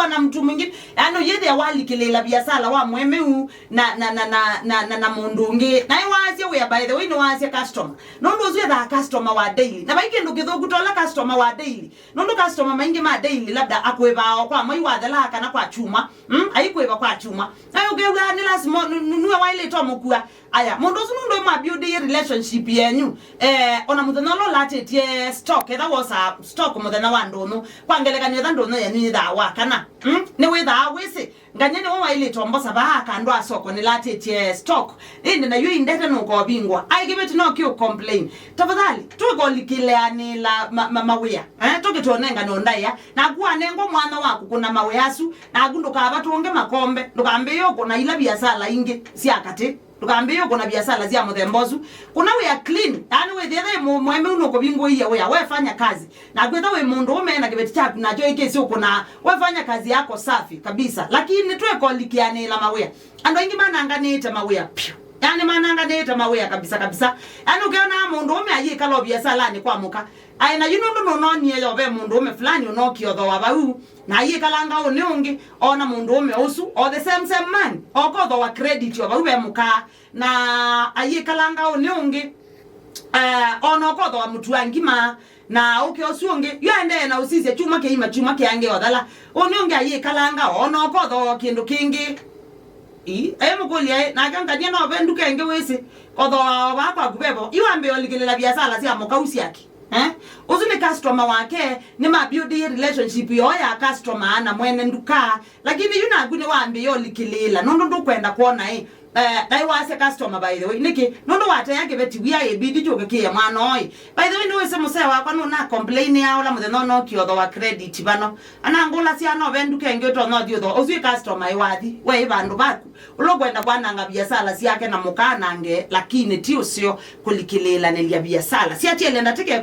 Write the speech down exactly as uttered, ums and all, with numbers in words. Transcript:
na mtu mwingine. Yaani, ũyĩthĩa walikĩlĩĩla biasala wa mwemeu na, na, na, na, na, na, na mũndũ ũngĩ. Naĩ waasya wĩa, by the way, nĩwaasya customer. Nũndũ ũsu ethaa customer wa daily. Na vai kĩndũ kĩthũku ta ũla customer wa daily. Nũndũ customer maingĩ ma daily labda akũĩvaa o kwa mwei wathela kana kwa kyumwa. Mm? Aikũĩva kwa kyumwa. Na ũkew'a nĩ lasima nũ-, nũ-, nũwe waĩlĩte ũmũkua. Aya, mũndũ ũsu nũndũ mwambiũndĩie relationship yenyu. Eh, ona mũthenya ũla ũlatĩtye stock, etha wosa stock mũthenya wa ndũnyũ. Kwa ngelekany'o, etha ndũnyũ yenyu yĩthaa wa kana. Mm? Nĩwĩthaa wĩsĩ. Ngany'a nĩwe waĩlĩte ũmbosa vaa kando wa soko nĩlatĩtye stock. Ĩndĩ na yu indete nũkovingwa. Ai kĩveti no kĩũ complain. Tafadhali, tũkolikĩleanĩla ma, ma, mawĩa. Eh, tũkĩtwonengane ũndaĩa. Naku wanengwa mwanya wa kũkũna mawĩa asu. Naku ndũkavatũnge makombe. Ndũkambĩĩe ũkũna ila biasala ingĩ sya katĩ. Ndũkambĩĩe ũkũna biasala sya mũthemba ũsu. Kũna wĩa clean. Yaani wĩthĩe thĩ mũ-, mwemeu nũkũvingũĩie wĩa. We fanya kazi. Naku etha wĩ mũndũ ũme na kĩveti kyaku nakyo ĩkĩsĩ ũkũnaa, we fanya kazi yako safi kabisa. Lakini twĩkolikĩanĩla mawĩa. Andũ aingĩ mananganĩte mawĩa piũ. Yaani mananganĩte mawĩa kabisa kabisa. Yaani ũkeonaa mũndũ ũme ayĩkala o biasalanĩ kwa mũka. Aĩ na yu nũndũ nũnonie yo ve mũndũ ũme fulani ũnokie ũthoa vau. Na ayĩkalanga ũnĩ ũngĩ, ona mũndũ ũme ũsu, o the same same man, okothoa credit o vau ve mũka. Na ayĩkalanga ũnĩ ũngĩ, eh, ona okothoa mũtu wa ngima, na ũke ũsu ũngĩ, yu aendee na ũsisya kyumwa kĩima, kyumwa kĩangĩ othela. Ũnĩ ũngĩ ayĩkalanga, ona okothoa o kĩndũ kĩngĩ. Ii, e mũkũlya ĩ, nake ngania no ve nduka ĩngĩ wĩsĩ, kothoa o vaa kwaku vevo. Yu ambĩĩa ũlikĩlĩla biasala sya mũkau syake. Eh? Ũsu nĩ customer wake, nĩmabuildie relationship yoo ya customer na mwene nduka. Lakini yu naku nĩwambĩĩa ũlikĩlĩĩla, nũndũ ndũkwenda kwona ĩ, eh, naĩ wasya customer, by the way. Nĩkĩ? Nũndũ watea kĩveti wia ĩ, bidi kyũke kĩe mwana ũĩ. By the way, nĩwĩsĩ mũsee wakwa nũna complain ya ũla mũthenya ũnokie ũtho wa credit vano. Anangũlasya no ve nduka ĩngĩ ũtonya ũthi ũtho. Ũsu ĩ customer ĩ wathi. We ĩ vandũ vaku. Ũla ũkwenda kwananga biasala syake na mũka anange, lakini ti ũseo kũlikĩlĩĩlanĩlya biasala. Siatiele ndatĩka